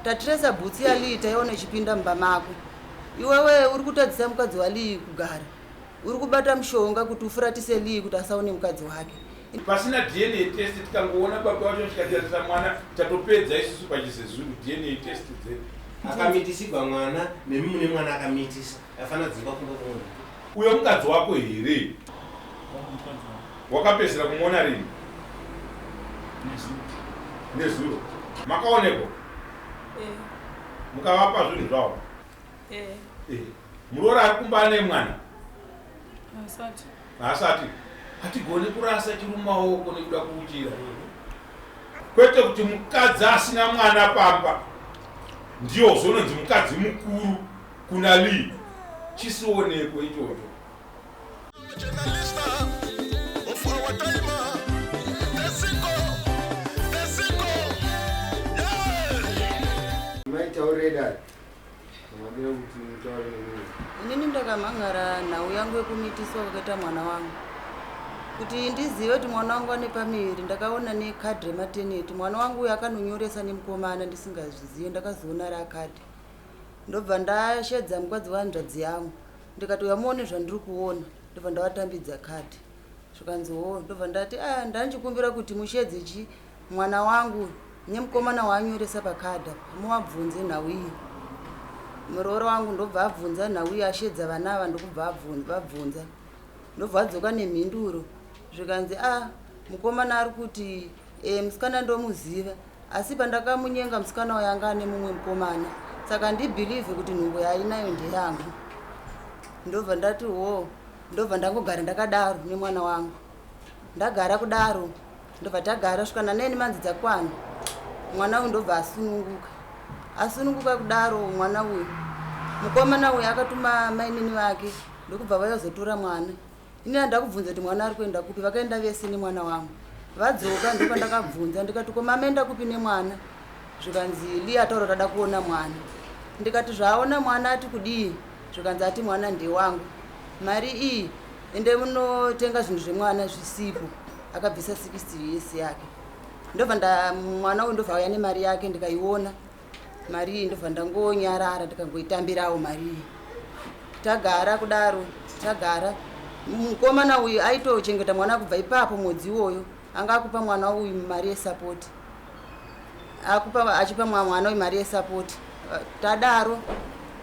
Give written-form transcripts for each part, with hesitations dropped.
Tatresa bhutsu yaLee taiona ichipinda mumba mako. Iwewe uri kutadzisa mukadzi waLee kugara. Uri kubata mushonga kuti ufuratise Lee kuti asaone mukadzi wake. Pasina DNA test tikangoona baba vacho tikatarisa mwana tatopedza isusu pachizezuru DNA test dzedu. Akamitisigwa mwana nemi mune mwana akamitisa afana dzingwa kumba kumwe. Uyo mukadzi wako here? Wakapedzisira kumuona rini? Nezuro. Makaonekwa? Eh. Mukavapa zvinhu zvavo? Eh. Eh. Muroora ari kumba ane mwana? Haasati. Haasati. Hatigone kurasa chiri mumaoko nekuda kuuchira. Kwete kuti mukadzi asina mwana pamba ndiyo uzononzi mukadzi mukuru kuna Lee. Chisioneko ichocho. Inini ndakamhan'ara nhau yangu yekumitiswa kwakaita mwana wangu. Kuti ndizive kuti mwana wangu ane pamiviri ndakaona nekadhi remateneti. Mwana wangu uyu akanonyoresa nemukomana ndisingazvizive ndakazoona rakadhi. Ndobva ndashedza mukadzi wehanzvadzi yangu ndikati uya muone zvandiri kuona ndobva ndavatambidza kadhi. Zvikanzi hoo ndobva ndati ah ndanchikumbira kuti mushedze chi mwana wangu nemukomana waanyoresa pakadhi apa muvabvunze nhau iyi. Muroora wangu ndobva abvunza nhau iyi ashedza vana ava ndokubva vabvunza ndobva adzoka nemhinduro zvikanzi ah mukomana ari kuti e, musikana ndomuziva asi pandakamunyenga musikana uyo anga ane mumwe mukomana saka ndibhilivhe kuti nhumbu yaainayo ndeyangu ndobva ndati wo ndobva ndangogara ndakadaro nemwana wangu ndagara kudaro ndobva tagara svika naneni manzi dzakwana mwana uyu ndobva asununguka asununguka kudaro mwana uyu mukomana uyu akatuma mainini vake ndokubva vayozotora mwana ini andakubvunza kuti mwana ari kuenda kupi vakaenda vese nemwana wangu vadzoka ndopandakabvunza ndikati ko mamaenda kupi nemwana zvikanzi li ataura tada kuona mwana ndikati zvaaona mwana ati kudii zvikanzi ati mwana ndewangu mari iyi ende munotenga zvinhu zvemwana zvisipo akabvisa 60 yes yake ndobva nda mwana uyu ndobva auya nemari yake ndikaiona mari iyi ndobva ndangonyarara ndikangoitambirawo mari iyi tagara kudaro tagara mukomana uyu aitochengeta mwana kubva ipapo mwedzi iwoyo anga akupa mwana uyu mari yesapoti akupa achipa mwana uyu mari yesapoti tadaro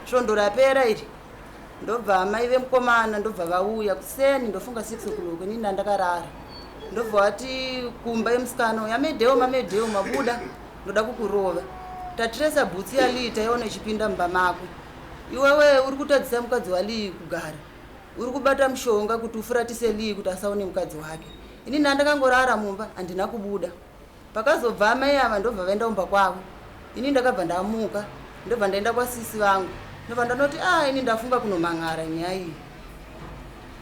svondo rapera iri ndobva amai vemukomana ndobva vauya kuseni ndofunga 6 o'clock inini ndandakarara ndobva vati kumba yemusikana uyu amedheo mamedheo mabuda ndoda kukurova tatresa bhutsu yalii taiona ichipinda mumba mako iwewe uri kutadzisa mukadzi walii kugara uri kubata mushonga kuti ufuratise lii kuti asaone mukadzi wake ini ndandakangorara mumba handina kubuda Pakazobva amai ava ndobva vaenda kumba kwavo ini ndakabva ndamuka ndobva ndaenda kwasisi vangu ndobva ndanoti ah ini ndafunga kunomhan'ara nyaya iyi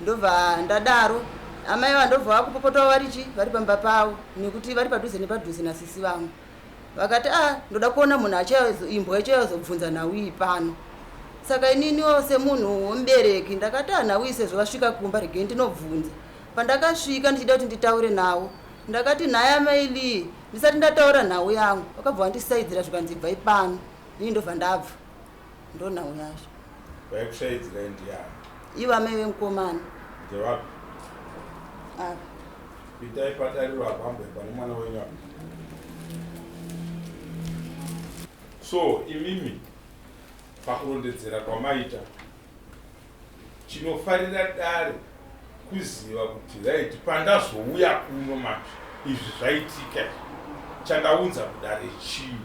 ndobva ndadaro amai ava ndobva vakupopotawo vari chi vari pamba pavo nekuti vari padhuze nepadhuze nasisi vangu vakati ah ndoda kuona munhu achazo imbwa ichayozobvunza nhau iyi pano saka ininiwo semunhu wemubereki ndakati ah nhau iyi sezvo vasvika kumba regei ndinobvunza pandakasvika ndichida kuti nditaure navo Ndakati nhai amai Lee ndisati ndataura nhau yangu vakabva vandisaidzira zvikanzi ibvai pano ini ndobva ndabva ndonhau yacho. Vaikusaidzirai ndiani? Ivo amai vemukomana. Ndevapi? Ava. Itai padariro apo ambuya pane mwana wenyu apa. So imimi pakurondedzera kwamaita Chinofarira dare kuziva kuti right pandazouya kuno manje izvi zvaitika izvi chandaunza kudare chii.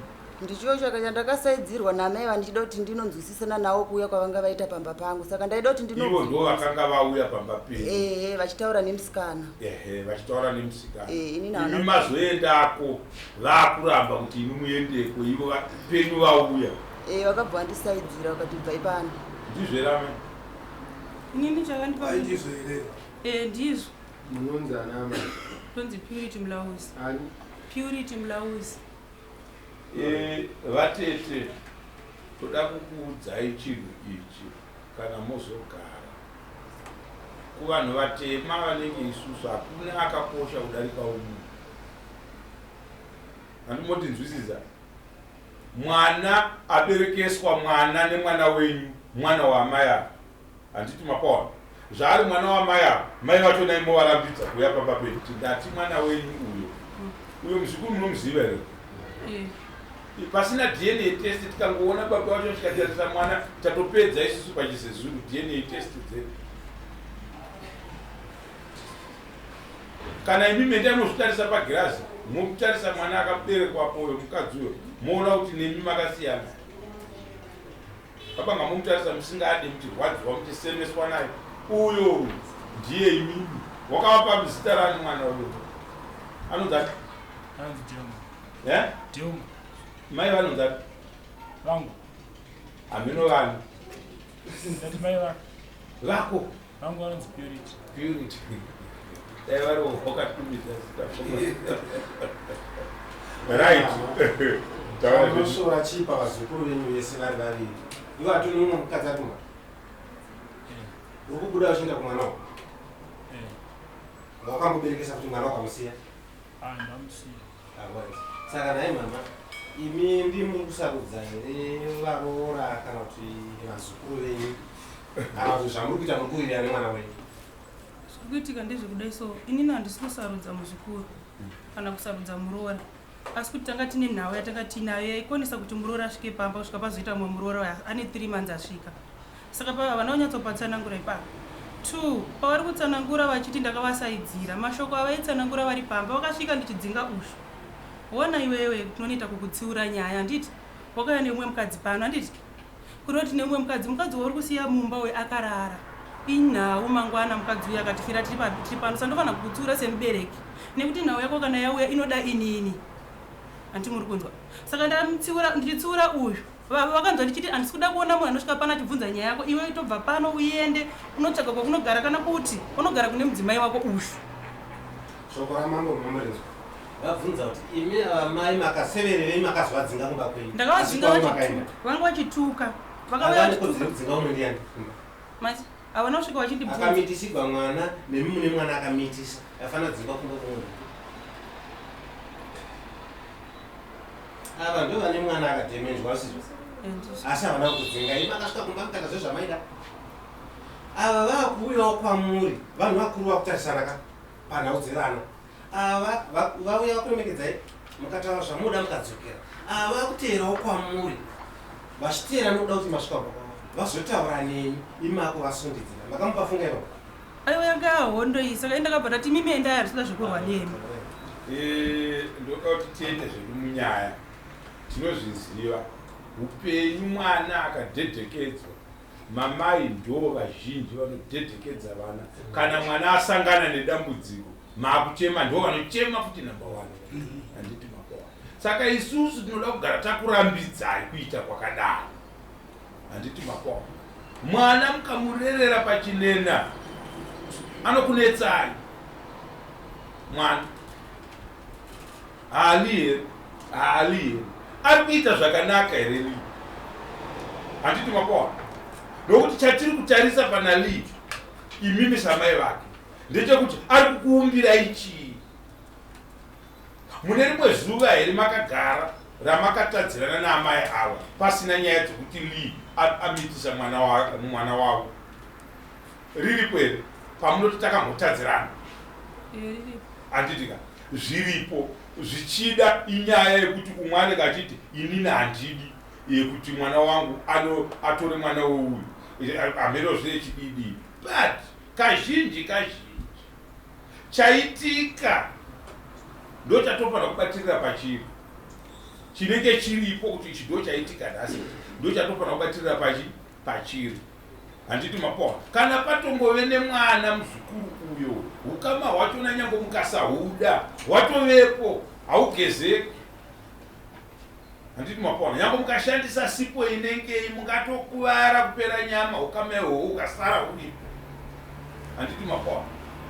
Ndicho chaka chandakasaidzirwa naamai vandichida kuti ndinonzwisisana navo kuuya kwavanga vaita pamba pangu saka ndaida kuti ndino Ivo ndivo vakanga vauya pamba penyu. Ehe vachitaura nemusikana. Ehe vachitaura nemusikana. Eh, ini Imi mazoendako vakuramba kuti imi muendeko ivo penyu vauya. Eh, vakabva vandisaidzira vakati bvai pano. Ndizvo here amai? Inini chakandipa Ai ndizvo here? Eh, ndizvo. Munonzi ana amai? Ndonzi Purity Mlauzi. Ani? Purity Mlauzi. Eh, vatete toda kukuudzai chinhu ichi kana mozogara. Kuvanhu vatema vanenge isusu hakuna akakosha kudarika umwe. Handimotinzwisisa? Mwana aberekeswa mwana nemwana wenyu mwana waamai ava. Handiti mapaona? Zvaari mwana wamai ava, mai vacho nai movarambidza kuuya pamba penyu. Ndati mwana wenyu uyo. Uyo muzukuru munomuziva here? Eh. Pasina DNA test tikangoona baba vacho tikatarisa mwana tatopedza isusu pachizezuru DNA test dzedu. Kana imi mendai mozvitarisa pagirazi motarisa mwana akaberekwapo uyo mukadzi uyo moona kuti nemi makasiyana. Baba ngamomutarisa musingade muchirwadziwa muchisemeswa naye uyo ndiye imimi wakavapa zita rani mwana uyo anonzi ani? Anonzi Dilma. Eh? Dilma. Mai vanonzi ani? Vangu. Hameno vani. Ndati mai vako. Vako. Vangu vanonzi Purity. Purity. Dai vari wakatumidza zita. Right. Taura zvenyu. Vanosvora chii pavazukuru venyu vese vari vaviri? Ivo hatoni mumwe mukadzi ari kumba. Uri kubuda uchienda kumwana wako. Wakamboberekesa kuti mwana wakamusiya? Ah, ndamusiya. Alright. Saka nhai mama, imi ndimi muri kusarudza here varoora kana kuti vazukuru venyu? Kana kuti zvamuri kuita muri kuwirirana nemwana wenyu? Zviri kuitika ndezvekudai so inini handisi kusarudza muzukuru kana kusarudza muroora asi kuti tanga tine nhau yatanga tiinayo yaikonesa kuti muroora asvike pamba kusvika pazoita mumwe muroora ane 3 months asvika. Saka pava havana kunyatsopatsanangura ipapa. 2 pavari kutsanangura vachiti ndakavasaidzira mashoko avaitsanangura vari pamba vakasvika ndichidzinga ushu. Hona iwewe tinonoita kukutsiura nyaya handiti wakauya neumwe mukadzi pano handiti kureva kuti neumwe mukadzi mukadzi wauri kusiya mumba uyu akarara inhau mangwana mukadzi uyu akatifira tiri pano sandofanira kukutsiura semubereki nekuti nhau yako kana yauya inoda inini hanti muri kunzwa saka ndamutsiura ndichitsiura uyu Vakanzwa ndichiti handisi kuda kuona munhu anosvika pano achibvunza nyaya yako iwe tobva pano uende unotsvaga kwakunogara kana kuti unogara kune mudzimai wako ushu. Shoko ramambo munorinzwa. Vabvunza kuti imi amai makasevererei makazovadzinga kumba kwenyu. Ndakavadzinga vachituka. Vanga vachituka. Vakauya vachituka. Kudzinga umwe ndiani kumba? Mati havana kusvika vachindibvunza. Akamitisigwa mwana nemi mune mwana akamitisa. Afanira kudzingwa kumba kumwe. Ava ndo vane mwana akadhemenjwa asizvo asi havana kudzinga imi akasvika kumba mukata zvezvamaida ava vakuuyawo kwamuri vanhu vakuru vakutarisana ka panhau dzevana ava vauya vakuremekedzai mukataura zvamunoda mukadzokera ava vakuteerawo kwamuri vachiteera nokuda kuti masvika kumba kwavo vazotaura nemi imi makuvasundidzira makamupa funga ipapo Aiwa yanga yahondo iyi saka indakabva ndati mimi endai handisida zvekurwa nemi. Eh, ndoda kuti tiende zvedu munyaya tinozviziva upenyu mwana akadhedhekedzwa mamai ndo vazhinji vanodhedhekedza vana kana mwana asangana nedambudziko makuchema ndo vanochema futi number one handiti makoa saka isusu tinoda kugara takurambidzai kuita kwakadaro Handiti makomo. Mwana mukamurerera pachinena anokunetsai. Mwana haali here? Haali here? Ari kuita zvakanaka here Lee? Handiti makomo. Nokuti chatiri kutarisa pana Lee imimi samai vake ndechekuti ari kukuumbirai chii? Mune rimwe zuva here makagara ramakatadzirana naamai ava pasina nyaya dzekuti Lee amitisa mwana, wa, mwana wavo? Riripo here pamunoti takambotadzirana? Handiti ka zviripo zvichida inyaya yekuti umwe anenge achiti inini handidi yekuti mwana wangu ano atore mwana weuyu hameno zvechididi but kazhinji kazhinji Chaitika ndochatofanira kubatirira pachiri chinenge chiripo kuti ichi ndochaitika nhasi ndochatofanira kubatirira pachi pachiri handiti mapoa kana patongove nemwana muzukuru uyo ukama hwachona nyange mukasahuda hwatovepo haugezeki Handiti mapona nyange mukashandisa sipo inengei mungatokuvara kupera nyama ukama ihwohwo ukasara huripo. Handiti mapona.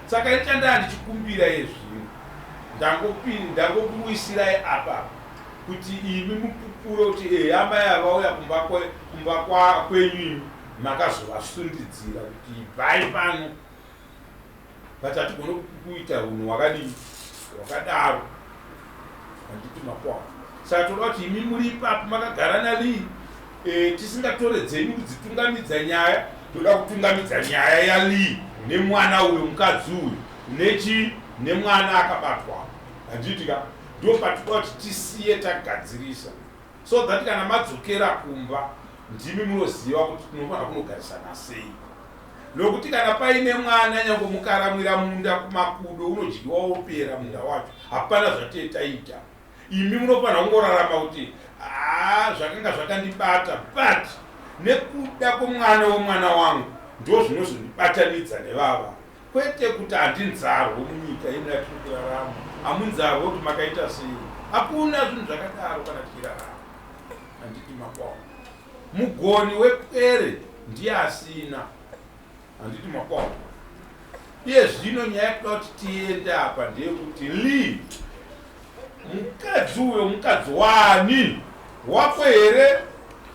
Saka ini chandaa ndichikumbira yezvino ndangokuisirai apa kuti imi mupupure kuti ehe amai ava vauya kumba kumba kwenyu imi makazovasundidzira kuti ibvai pano but hatigone kuita hunhu hwakadii hwakadaro handiti makwa. Saka toda kuti imi muri ipapo makagara naLee, tisingatore dzenyu kudzitungamidza nyaya. Toda kutungamidza nyaya yaLee nemwana uyo, mukadzi uyu nechi nemwana akabatwa, handiti ka? Ndo patinoda kuti tisiye tagadzirisa, so that kana madzokera kumba ndimi munoziva kuti tinofanira kunogarisana sei. Nokuti kana paine mwana, nyange mukaramwira munda kumakudo, unodyiwa wopera munda wacho, hapana zvatee taita. Imi munofanira kungorarama kuti haa, zvakanga zvakandibata, but nekuda kwemwana wemwana wangu ndo zvinozondibatanidza nevava, kwete kuti handinzarwo. Munyika ino yatiri kurarama hamunzarwo kuti makaita sei, hakuna zvinhu zvakadaro kana tichirarama, handiti makwawo? Mugoni wepwere ndiye asina, handiti makwawo? Iye zvino nyaya yekuda kuti tiende apa ndeyekuti Lee, mukadzi uyo mukadzi wani? Wako here,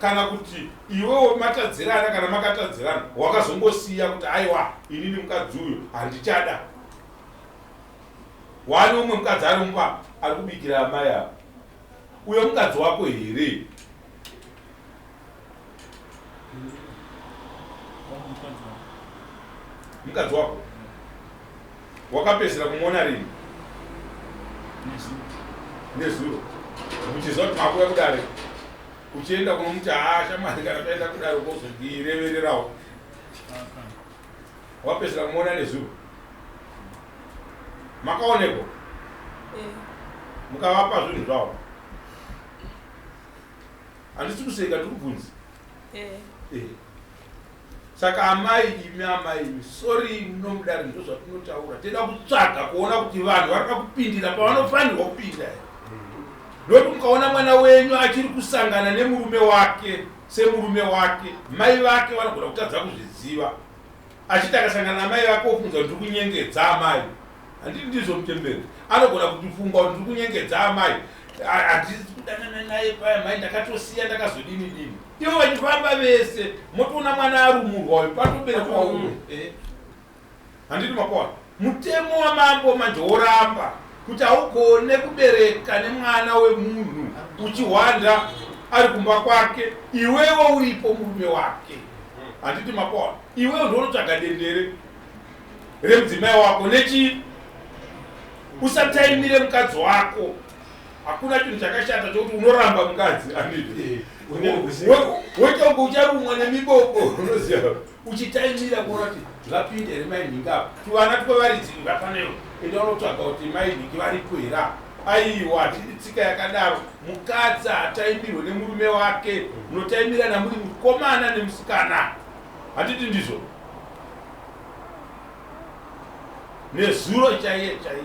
kana kuti iwewo matadzirana? Kana makatadzirana, wakazongosiya kuti aiwa, inini mukadzi uyo handichada? Wani umwe mukadzi ari mumba ari kubikira amai ava, uyo mukadzi wako here? Mukadzi wako wakapedzisira kumuona rini? Nezuro. Muchiziva kuti makuya kudare, uchienda kunomuti, "Haa shamwari, kana taenda kudare kozondirevererawo"? Wapedzisira kumuona nezuro. Makaonekwa? Mukavapa zvinhu zvavo? Handisi kuseka, ndiri kubvunza. Saka amai imi, amai imi, sorry, munomudari ndo zvatinotaura. Toda kutsvaga kuona kuti vanhu vari kupindira pavanofanirwa kupinda here, nokuti mukaona mwana wenyu achiri kusangana nemurume wake semurume wake, mai vake vanogona kutadza kuzviziva, achiti akasangana namai vake ofunza kuti ndiri kunyengedza amai, handiti ndizvo mutemberi? Anogona kutifunga kuti ndiri kunyengedza amai, handisi kudanana naye paya mai, ndakatosiya, ndakazodini dini, ivo vachifamba vese. Motoona mwana arumurwa uyu, patoberekwa umwe, handiti mapaona? Mutemo wamambo manje woramba kuti haugone kubereka nemwana wemunhu uchihwanda ari kumba kwake, iwewe uripo murume wake, handiti mapaona? Iwewe ndounotsvaga dendere remudzimai wako nechi usataimire mukadzi wako. Hakuna chinhu chakashata chokuti unoramba mukadzi, handiti? Woita kunge ucharumwa nemiboko, unoziva, uchitaimira kuona kuti vapinde here mai nhingi apa, tuvana twevaridzi vapanewo, enda unotsvaga kuti mai nhingi varipo here apa. Aiwa, hatidi tsika yakadaro. Mukadzi hataimirwe nemurume wake, munotaimirana muri mukomana nemusikana, handiti ndizvo? Nezuro chaiye chaiye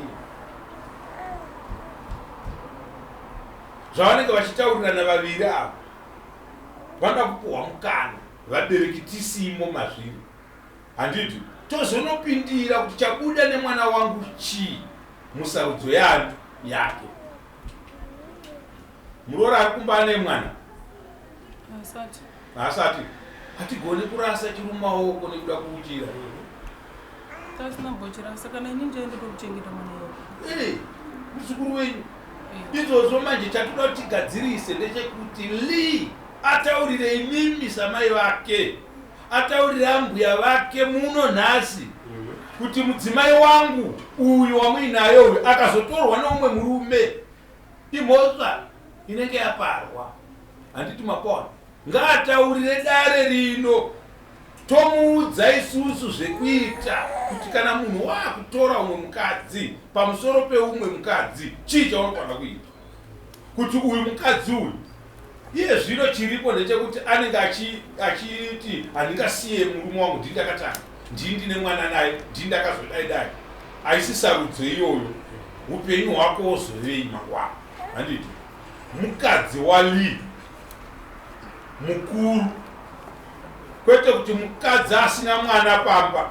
zvavanenge vachitaurirana vaviri ava, vanoda kupuhwa mukana. Vabereki tisimo mazviri, handiti? Tozonopindira kuti chabuda nemwana wangu chii musarudzo yani yake. Muroora ari kumba ane mwana? Asati. Haasati. Hatigone kurasa chiri mumaoko nekuda kuuchira. Tasina mbochirasa kana ini ndiende tokuchengeta mwana iyoyo. Muzukuru wenyu izvozvo. Manje chatoda kuti tigadzirise ndechekuti Lee ataurire imimi samai vake, ataurire ambuya vake muno nhasi kuti mudzimai wangu uyu wamuinaye uyu akazotorwa neumwe murume, imhosva inenge yaparwa, handiti mapona? Ngaataurire dare rino, tomuudza isusu zvekuita kuti kana munhu waakutora umwe mukadzi pamusoro peumwe mukadzi, chii chaunofanira kuita kuti uyu mukadzi uyu. Iye zvino chiripo ndechekuti anenge achiti handingasiye murume wangu, ndini ndakatanga, ndini ndine mwana naye, ndini ndakazodai dai. Haisi sarudzo iyoyo. Upenyu hwako wozovei mangwana, handiti? Mukadzi waLee mukuru, kwete kuti mukadzi asina mwana pamba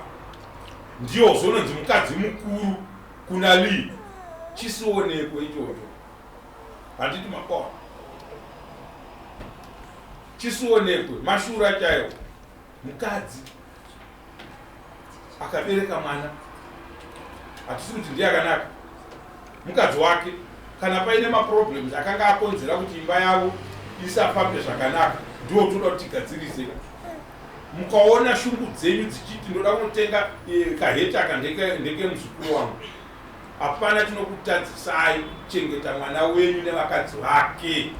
ndiyo uzononzi mukadzi mukuru kuna Lee. Chisioneko ichocho, handiti makona? Chisionekwe mashura chaiwo. Mukadzi akabereka mwana, hatisi kuti ndiye akanaka mukadzi wake. Kana paine maproblems akanga akonzera kuti imba yavo isafambe zvakanaka, ndiwo toda kuti tigadzirise. Mukaona shungu dzenyu dzichiti ndoda kunotenga eh, kaheti aka ndekemuzukuru wangu, hapana chinokutadzisai kuchengeta mwana wenyu nevakadzi vake.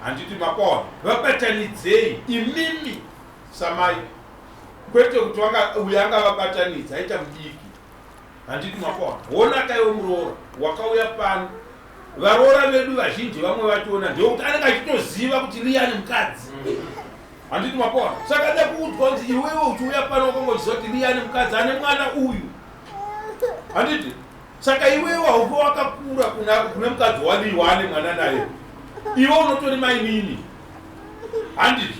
Handiti mapaona? Vabatanidzei imimi samai, kwete kuti uyo angavabatanidza aita mudiki. Handiti mapaona? Honaka iwe muroora wakauya pano. Varoora vedu vazhinji vamwe vachiona ndewekuti anenge achitoziva kuti Liyani mukadzi. Handiti mapaona? Saka ada kuudzwa kunzi iwewe uchiuya pano wakanga uchiziva kuti Liyani mukadzi ane mwana uyu. Handiti? Saka iwewe haufe wakakura kuna mukadzi waLii waane mwana naye. Iwe unotori mainini. Handiti?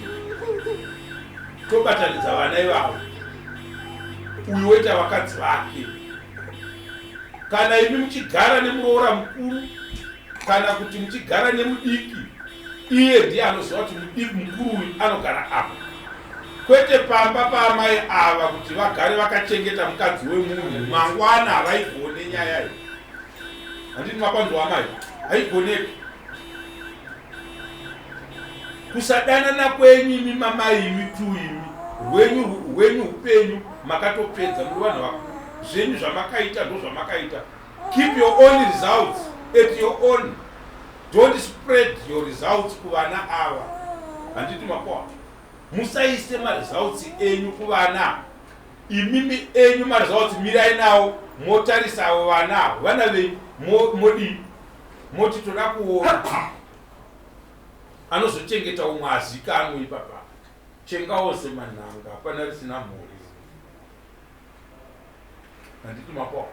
Tobatanidza vana ivavo. Uyu woita vakadzi vake. Kana imi muchigara nemuroora mukuru kana kuti muchigara nemudiki, iye ndiye anoziva kuti mudiki mukuru uyu anogara apa, kwete pamba paamai ava kuti vagare vakachengeta mukadzi wemunhu. Mangwana havaigone nyaya iyi. Handiti mapanzwa amai? Haigoneki. Kusadanana kwenyu imi mamai imi tu imi rwenyu rwenyu upenyu makatopedza muri vanhu vakuru. Zvenyu zvamakaita ndozvamakaita. Keep your own results at your own. Don't spread your results kuvana ava. Handiti makoa? Musaise maresults enyu kuvana. Imimi enyu maresults mirai nawo motarisa avo vana avo. Vana venyu modii? Moti toda kuona anozochengeta umwe azikanwe ipapa. Chengawo semanhanga, hapana risina mhuri. Handiti makoa?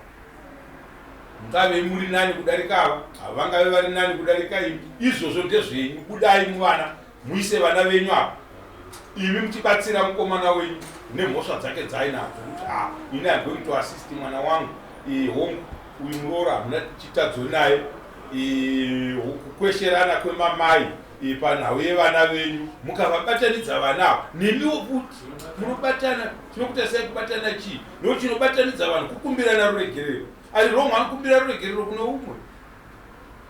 Mungave muri nani kudarika ava, havangave vari nani kudarika imi. Izvozvo ndezvenyu. Budai muvana, muise vana venyu apa. Imi muchibatsira mukomana wenyu nemhosva dzake dzaainadzo kuti ah, ini I'm going to assist mwana wangu. Hongu, uyu muroora hamuna chitadzo naye. Kukwesherana kwemamai panhau yevana venyu, mukavabatanidza vana ava nemiwo futi munobatana. Chinokuita sei kubatana chii? Nokuti chinobatanidza vanhu kukumbirana ruregerero. Ari wrong anokumbira ruregerero kune umwe,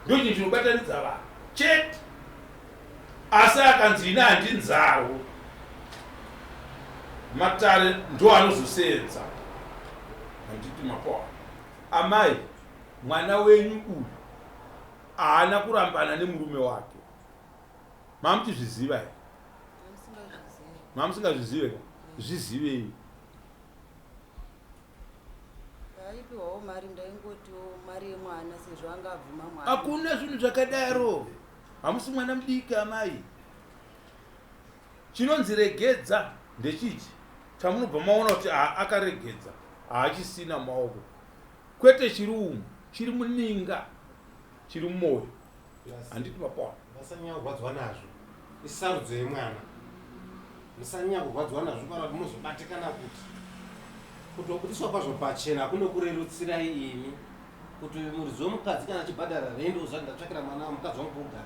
ndo chinhu chinobatanidza vanhu chete. Asi akanzi ini handinzarwo, matare ndo anozoseedza. Handiti mapoa amai? Mwana wenyu uyu haana kurambana nemurume wake. Mamuchizviziva here? Mamusingazvizive ka? Zvizivei. Aipiwawo mari, ndaingotiwo mari yemwana sezvo anga abvuma mwana. Hakuna zvinhu zvakadaro. Hamusi mwana mudiki amai. Chinonzi regedza ndechichi chamunobva maona kuti akaregedza, haachisina maoko. Kwete chiri umu, chiri muninga, chiri mumwoyo. Handiti mapaona? Vasanyanya kurwadziwa nazvo, isarudzo yemwana. Musanyanya kurwadziwa nazvo kana kuti muzobatikana kuti kutobudiswa kwazvo pachena kunokurerutsirai imi kuti muridzi wemukadzi kana achibhadhara rendi ozati ndatsvakira mwana mukadzi wangu pokugara,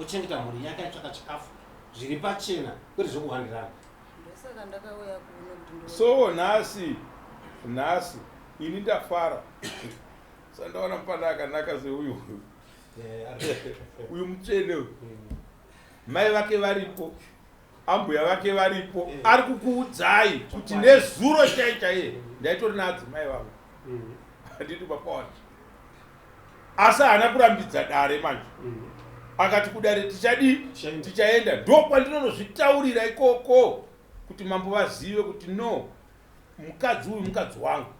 ochengeta mhuri yake, aitsvaka chikafu zviri pachena kwete zvekuhwandirana. Ndosaka ndakauya kuno kuti So nhasi ini ndafara sandaona mupanda akanaka seuyu uyu mutsvene uyu. Mai vake varipo, ambuya vake varipo. Ari kukuudzai kuti nezuro chai chaiye ndaitori naadzimai vangu. Handiti papawana? Asi haana kurambidza dare manje. Akati kudare tichadii? Tichaenda. Ndokwandinonozvitaurira ikoko kuti mambo vazive kuti no, mukadzi uyu mukadzi wangu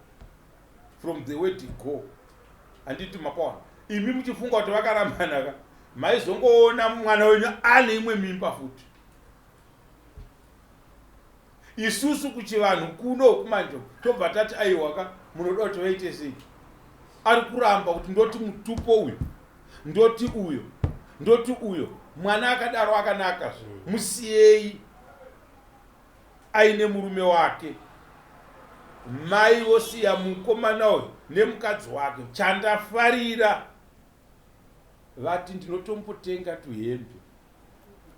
from the word go. Handiti mapaona? Imi muchifunga kuti vakarambana ka, maizongoona mwana wenyu ane imwe mimba futi. Isusu kuchivanhu kuno kumanje tobva tati aiwaka, munoda kuti vaite sei? Ari kuramba kuti ndoti mutupo uyu, ndoti uyo, ndoti uyo. Mwana akadaro akanaka, musiyei aine murume wake. Mai vosiya mukomana uyu nemukadzi wake. Chandafarira, vati ndinotombotenga tuhembe.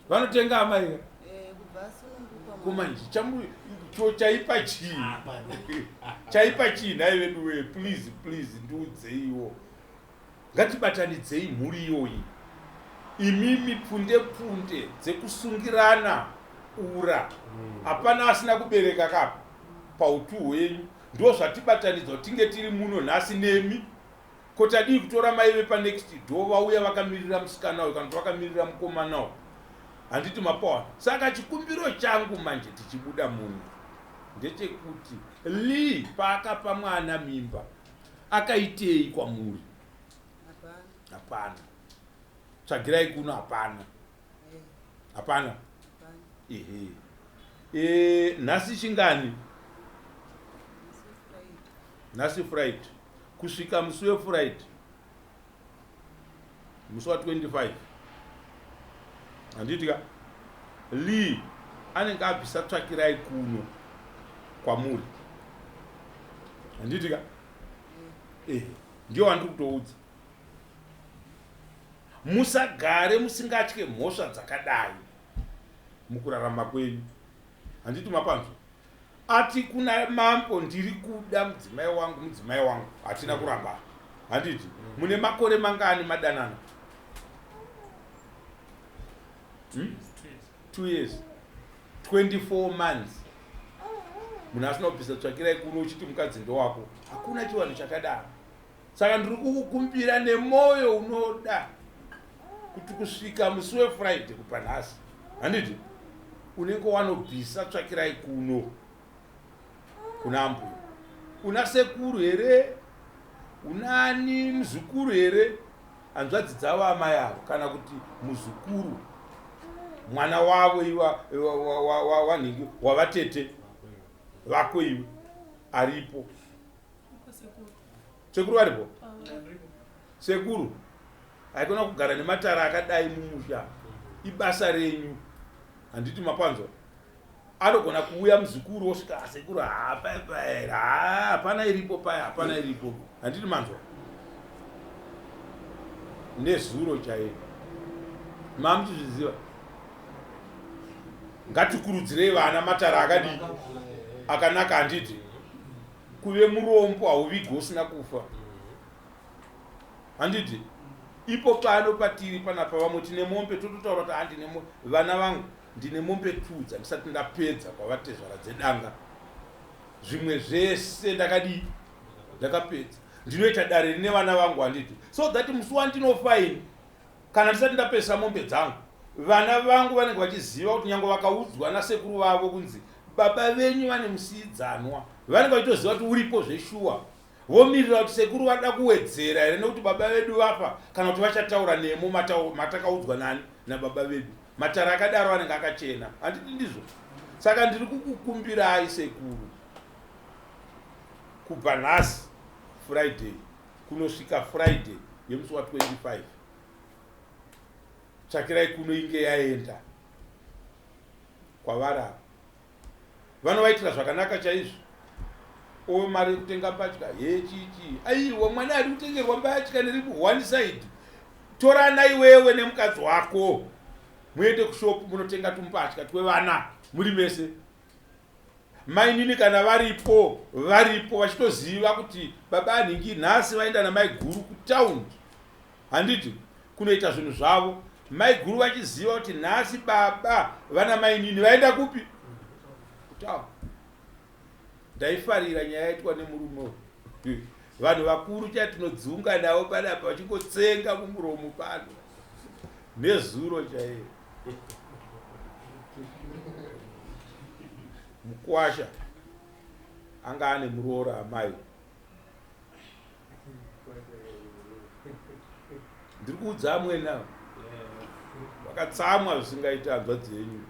Vanotenga amai. Kubva asununguka mwana. Kumanje chaipa chii? Chaipa chii nhai vedu wee? Please, please, ndiudzeiwo. Ngatibatanidzei mhuri iyoyi. Imimi pfunde pfunde dzekusungirana ura. Hapana asina kubereka ka pautu hwenyu. Ndozvatibatanidza kuti tinge tiri muno nhasi nemi. Ko tadii kutora mai vepa next door vauya vakamirira musikana uyu kana kuti vakamirira mukomana uyu. Handiti mapawana. Saka chikumbiro changu manje tichibuda muno ndechekuti Lee paakapa mwana mimba akaitei kwamuri? Hapana. Tsvagirai kuno hapana. Hapana. Ehe. E, nhasi chingani? Nhasi Friday. Kusvika musi weFriday. Musi wa 25. Handiti ka? Lee anenge abvisa tsvakirai kuno kwamuri. Handiti ka? Eh, ndiyo wandiri kutoudza. Musagare musingatye mhosva dzakadai mukurarama kwenyu. Handiti mapanzwa? Ati kuna mambo ndiri kuda mudzimai wangu, mudzimai wangu. Hatina kuramba. Handiti? Mune makore mangani madanana? Hmm? 2 years. 24 months. Munhu asina kubvisa tsvakirai kuno uchiti mukadzi ndowako. Hakuna chivanhu chakadaro. Saka ndiri kukukumbira nemoyo unoda kuti kusvika musi weFriday kubva nhasi, handiti unenge wanobvisa tsvakirai kuno kuna ambuya. Una sekuru here? Unani muzukuru here? Hanzvadzi dzavo amai avo kana kuti muzukuru mwana wavo iwa wanhingi wavatete vako iwe aripo. Sekuru varipo? Sekuru, haikona kugara nematara akadai mumusha. Ibasa renyu. Handiti mapanzwa? Anogona kuuya muzukuru osvika ah, sekuru hapana hapana iripo paya hapana iripo. Handiti manzwa? Nezuro chaiye. Mamuchizviziva? Ngatikurudzirei vana matara akadii? Akanaka handiti? Kuve murombo hauvigwe usina kufa. Handiti? Ipo pano patiri panapa vamwe tine mombe tototaura kuti handine mombe. Vana vangu ndine mombe 2 dzandisati ndapedza kwavatezvara dzedanga. Zvimwe zvese ndakadii? Ndakapedza. Ndinoita dare rine vana vangu handiti? So that musi wandinofa ini kana ndisati ndapedzisa mombe dzangu vana vangu vanenge vachiziva kuti nyange vakaudzwa nasekuru vavo kunzi baba venyu vane musiidzanwa vanenge vachitoziva kuti uripo zveshuwa vomirira kuti sekuru vada kuwedzera here nekuti baba vedu vafa kana kuti vachataura nemo matakaudzwa nani nababa vedu matara akadaro anenge akachena handiti ndizvo saka ndiri kukukumbirai sekuru kubva nhasi Friday kunosvika Friday yemusi wa 25 tsvakirai kuno inge yaenda kwavari ava vanovaitira zvakanaka chaizvo owe mari yekutenga mbatya hechichi aiwa mwana ari kutengerwa mbatya neri one side torana iwewe nemukadzi wako muende kushopu munotenga tumbatya twevana muri mese Mainini kana varipo varipo vachitoziva kuti baba anhingi nhasi vaenda namaiguru kutown handiti kunoita zvinhu zvavo maiguru vachiziva kuti nhasi baba vana mainini vaenda kupi kutown ndaifarira nyaya yaitwa nemurume uyu vanhu vakuru chai tinodzunga navo panapa vachingotsenga mumuromo pano nezuro chaiyo Mukwasha anga ane muroora amai. Ndiri kuudza amwene ava vakatsamwa zvisingaita hanzvadzi yenyu.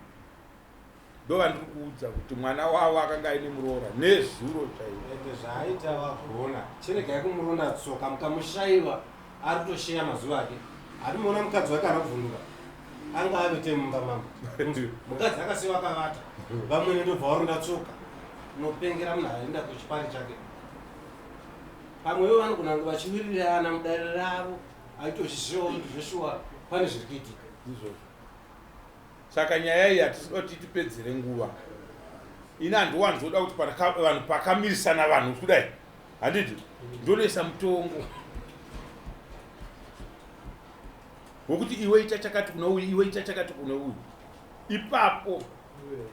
Ndovandiri kuudza kuti mwana wavo akanga aine muroora nezuro chaivo. Ende zvaaita vagona. Chiregai kumuronda tsoka mukamushaiwa ari kutosheya mazuva ake. Atimuona mukadzi wake ana kuvhunduka. Anga avete mumba mambo. Mukadzi akasiwa akavata. Vamwene ndobva waronda tsoka. Unopengera munhu aenda kuchipari chake. Pamwe ivo vanogona kunge vachiwirirana mudare ravo aitozvizivawo kuti zveshuwa pane zviri kuitika. Ndizvozvo. Saka nyaya iyi hatisi kuda kuti itipedzere nguva. Ini handiwanzoda kuti vanhu pakamirisana vanhu kudai handiti ndonoisa mutongo. Wekuti iwe ita chakati kune uyu, iwe ita chakati kune uyu. Ipapo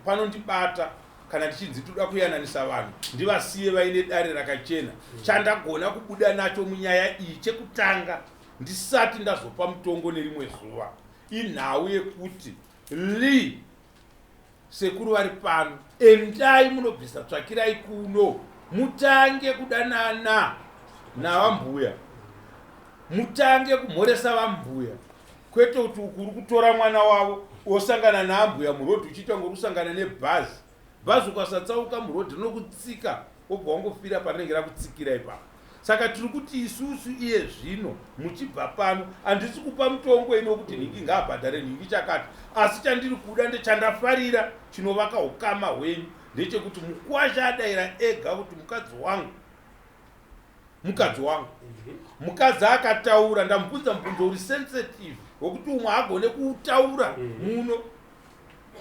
panondibata kana tichinzi toda kuyananisa vanhu, ndivasiye vaine dare rakachena. Chandagona kubuda nacho munyaya iyi chekutanga ndisati ndazopa mutongo nerimwe zuva inhau yekuti Lee Sekuru vari pano, endai munobvisa tsvakirai kuno mutange kudanana navambuya, mutange kumhoresa vambuya, kwete kuti uku uri kutora mwana wavo wosangana naambuya murodhi uchiita kunge uri kusangana nebhazi. Bhazi ukasatsauka murodhi rinokutsika wobva wangofira parinenge rakutsikira ipapo. Saka tiri kuti isusu iye zvino muchibva pano, handisi kupa mutongo ini wekuti nhingi ngaabhadhare nhingi chakati, asi chandiri kuda ndechandafarira chinovaka ukama hwenyu ndechekuti mukwasha adaira ega kuti mukadzi wangu, mukadzi wangu. Mukadzi akataura, ndamubvunza mubvunzo uri sensitive wekuti umwe haagone kuutaura muno,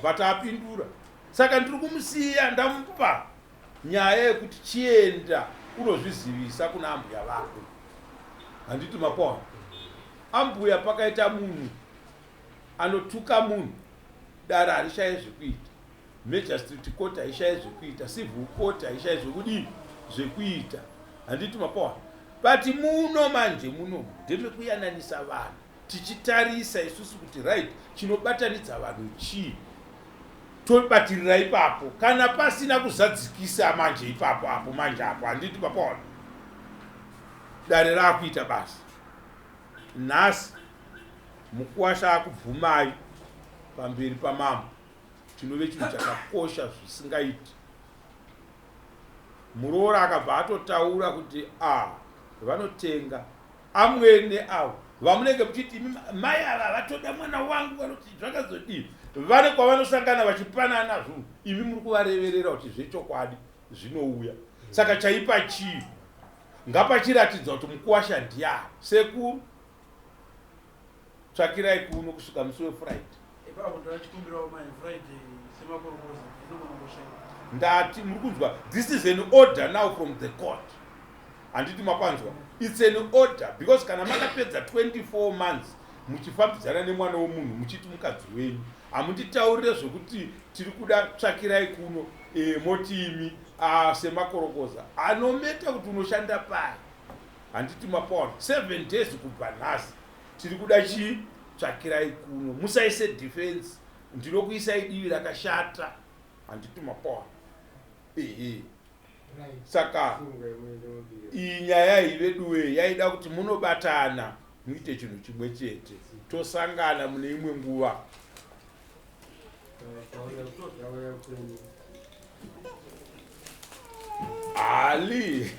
but apindura. Saka ndiri kumusiya ndamupa nyaya yekuti chienda unozvizivisa kuna ambuya vako. Handiti mapaona? Ambuya pakaita munhu anotuka munhu, dare harishaye zvekuita, magistrate court haishaye zvekuita, civil court haishaye zvekudii zvekuita. Handiti mapaona? But muno manje muno ndemekuyananisa vanhu tichitarisa isusu kuti right chinobatanidza vanhu chii, tobatirira ipapo. Kana pasina kuzadzikisa manje ipapo apo manje apo, handiti papaona dare raakuita basa nhasi. Mukuwasha akubvumai pamberi pamambo, chinove chinhu chakakosha zvisingaiti. Muroora akabva atotaura kuti a vanotenga amwene avo vamunenge muchiti imi mai ava vatoda mwana wangu, vanoti zvakazodii, vane kwavanosangana vachipanana zvinhu, imi muri kuvareverera kuti zvechokwadi zvinouya. Saka chaipa chii? Ngapachiratidza kuti mukuwasha ndiyani. Sekuru, tsvakirai kuno kusvika musi weFriday. Ipapo ndachikumbirawo mai Friday semakorokoza inogona kushaika. Ndati muri kunzwa, this is an order now from the court. Handiti mapanzwa? It's an order because kana makapedza 24 months muchifambidzana nemwana wemunhu muchiti mukadzi wenyu, hamunditaurire zvekuti tiri kuda tsvakirai kuno moti imi semakorokoza anometa kuti unoshanda pai. Handiti mapaona? 7 days kubva nhasi tiri kuda chii? Tsvakirai kuno. Musaise defense, ndinokuisai divi rakashata. Handiti mapaona? Ehe. Saka iyi nyaya iyi veduwe yaida kuti munobatana muite chinhu chimwe chete, tosangana mune imwe nguva. Ali.